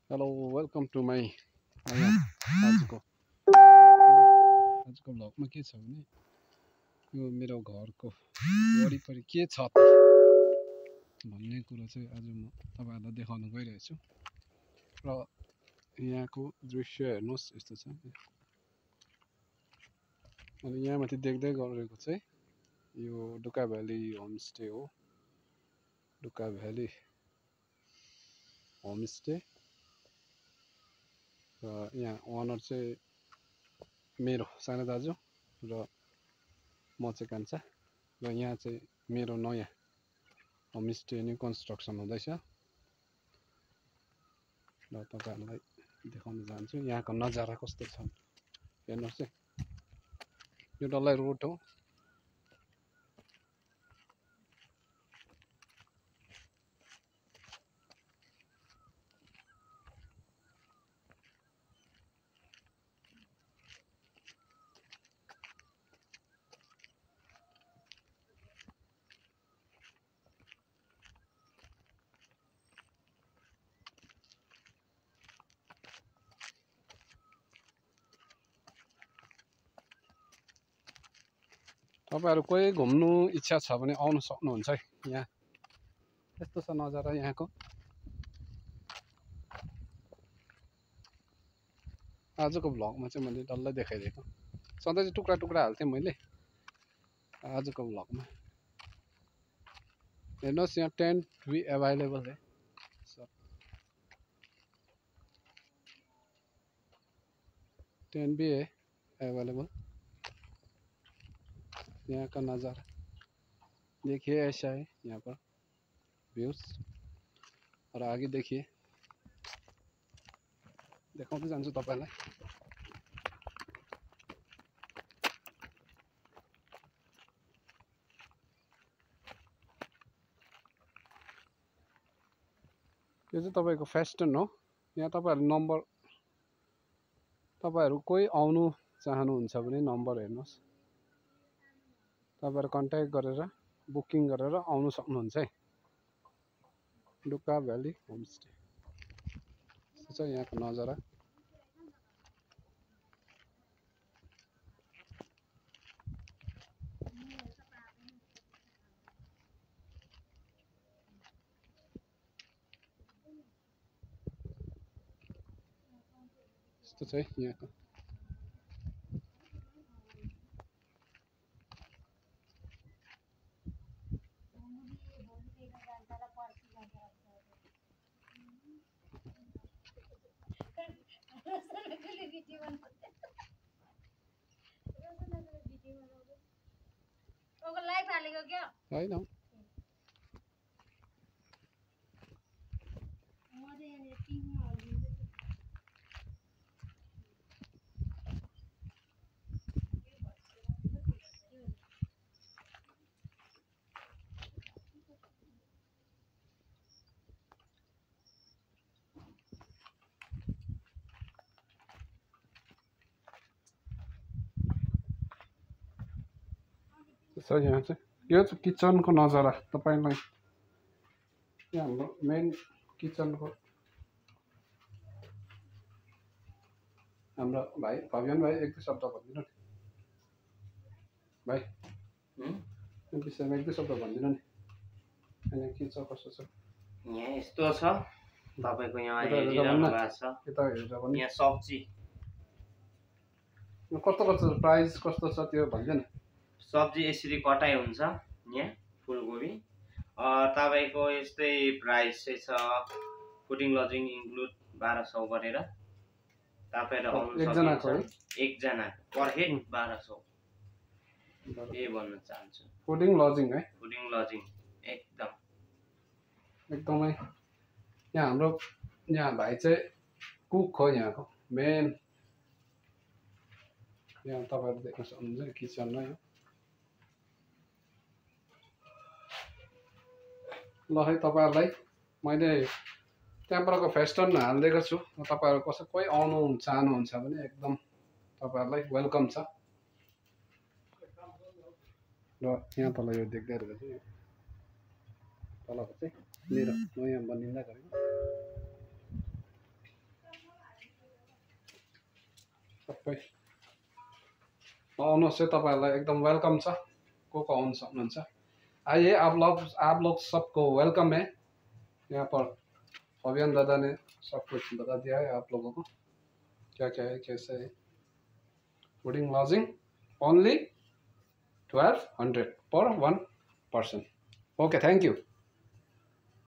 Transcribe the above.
Hello welcome to my आजको भ्लगमा के छ भने यो मेरो घरको वरिपरि के छ त भन्ने कुरो चाहिँ आज म तपाईँहरूलाई देखाउन गइरहेको छु र यहाँको दृश्य हेर्नुहोस् यस्तो छ। अनि यहाँ माथि देख्दै गरेको चाहिँ यो डुका भ्याली होमस्टे हो। डुका भ्याली होमस्टे र यहाँ ओनर चाहिँ मेरो सानो दाजु र म चाहिँ कान्छा र यहाँ चाहिँ मेरो नयाँ होमस्टे नै कन्स्ट्रक्सन हुँदैछ र तपाईँहरूलाई देखाउन चाहन्छु यहाँको नजारा कस्तो छ हेर्नुहोस् है। यो डल्लै रोड हो। तपाईहरु कोही घुम्नु इच्छा छ भने आउन सक्नुहुन्छ है। यहाँ यस्तो छ नजारा यहाँको। आजको भ्लगमा चाहिँ मैले डल्लै देखाइदिएको। सधैँ चाहिँ टुक्रा टुक्रा हाल्थेँ मैले। आजको भ्लगमा हेर्नुहोस् यहाँ टेन्ट भी एभाइलेबल है। टेंट भी है अवेलेबल। यहाँ का नज़ारा देखिए ऐसा है यहाँ पर व्यूज। और आगे देखिए देखाउँदै जान्छु तपाईलाई। यो चाहिँ तपाईको फेस्टन हो। यहाँ तपाईहरु कोही आउनु चाहनुहुन्छ भने नम्बर हेर्नुहोस्। तपाईहरु कन्ट्याक्ट गरेर बुकिङ गरेर आउनु सक्नुहुन्छ है। डुका भ्याली होमस्टे छ यहाँको नजारा। यस्तो छ है यहाँको। होइन छ यहाँ चाहिँ। यो चाहिँ किचनको नजारा तपाईलाई। यहाँ हाम्रो मेन किचनको हाम्रो भाइ भव्यान भाइ एक दुई शब्द भनिदिनु नि भाइ। यो विषयमा एक दुई शब्द भनिदिनु नि। यहाँ के छ कसो छ। यहाँ यस्तो छ तपाईको यहाँ हेरिरहनु भएको छ। यता हेरेर पनि यहाँ सब्जी कस्तो कस्तो प्राइस कस्तो छ त्यो भनिदिनु। सब्जी यसरी कटाइ हुन्छ यहाँ फुलकोपी। तपाईको यस्तै प्राइस चाहिँ छ फुडिङ लजिङ इन्क्लुड 1200 गरेर तपाईहरु आउनु सक्नुहुन्छ। एकजना पर हेड 1200 के भन्न चाहन्छु। फुडिङ लजिङ है। फुडिङ लजिङ एकदमै। यहाँ हाम्रो यहाँ भाइ चाहिँ कुक हो यहाँको मेन। यहाँ तपाईहरु देख्न सक्नुहुन्छ किचन नै हो। ल है तपाईहरुलाई मैले त्यहाँबाटको फेस्टन हालिदिएको छु। तपाईहरु कसै कोही आउनु चाहनुहुन्छ भने एकदम तपाईहरुलाई वेलकम छ। र यहाँ तल यो देख्दै गरेको चाहिँ तलको चाहिँ मेरो नयाँ बनिँदै गरेको सबै आउनुहोस् है, तपाईँहरूलाई एकदम वेलकम छ, को आउनु सक्नुहुन्छ। आइए, आप लोग सबको वेलकम है। यहाँ पर फबियन दादा ने सब कुछ बता दिया है आप लोगों को, क्या क्या है कैसे है। Fooding lodging only 1200 per 1 person. Okay, thank you.